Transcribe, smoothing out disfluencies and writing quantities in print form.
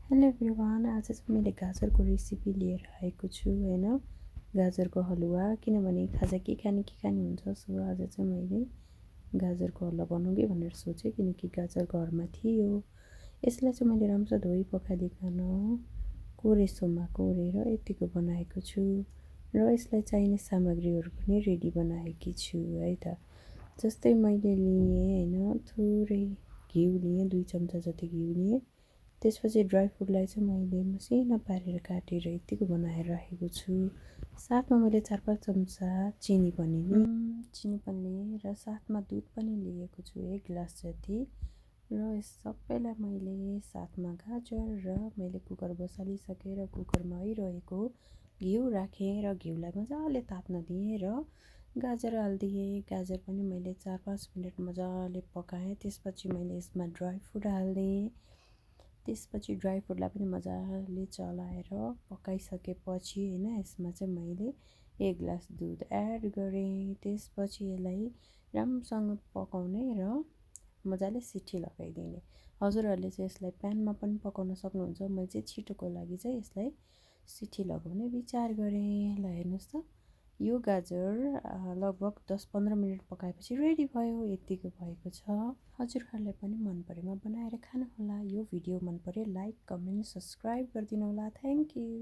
Hello everyone, आज चाहिँ मैले गाजरको रेसिपी लिएर आएको छु हैन। गाजरको हलुवा, किनभने खाजा के खाने हुन्छ, सो आज चाहिँ मैले गाजरको हलुवा बनाऊँ कि भनेर सोचेँ, किनकि गाजर घरमा थियो। यसलाई चाहिँ मैले राम्रोसँग धोई पखालिकन कोरेसोमा कोरेर यतिको बनाएको छु र यसलाई चाहिने सामग्रीहरू पनि रेडी बनाएकी छु है त। जस्तै मैले लिएँ हैन, थोरै घिउ लिएँ, 2 चम्चा जति घिउ लिएँ। त्यसपछि ड्राई फ्रुटलाई चाहिँ मैले मसिनो पारेर काटेर यतिको बनाएर राखेको छु। साथमा मैले 4-5 चम्चा चिनी पनि लिएँ र साथमा दुध पनि लिएको छु 1 ग्लास जति। र यस सबैलाई मैले साथमा गाजर र मैले कुकर बसालिसकेर कुकरमा आइरहेको घिउ राखेँ र घिउलाई मजाले ताप्न दिएँ र गाजर हालिदिएँ। गाजर पनि मैले 4-5 मिनट मजाले पकाएँ। त्यसपछि मैले यसमा ड्राई फ्रुट हालिदिएँ। त्यसपछि ड्राई फ्रुटलाई पनि मजाले चलाएर पकाइसकेपछि हैन, यसमा चाहिँ मैले 1 ग्लास दुध एड गरेँ। त्यसपछि यसलाई राम्रोसँग पकाउने र मजाले सिटी लगाइदिने। हजुरहरूले चाहिँ यसलाई प्यानमा पनि पकाउन सक्नुहुन्छ। मैले चाहिँ छिटोको लागि चाहिँ यसलाई सिटी लगाउने विचार गरेँ। ल हेर्नुहोस् त, यो गाजर लगभग 10-15 मिनट पकाएपछि रेडी भयो। यतिको भएको छ। हजुरहरूलाई पनि मन परेमा बनाएर खानुहोला। यो भिडियो मन परे लाइक, कमेन्ट, सब्सक्राइब गरिदिनु होला। Thank you.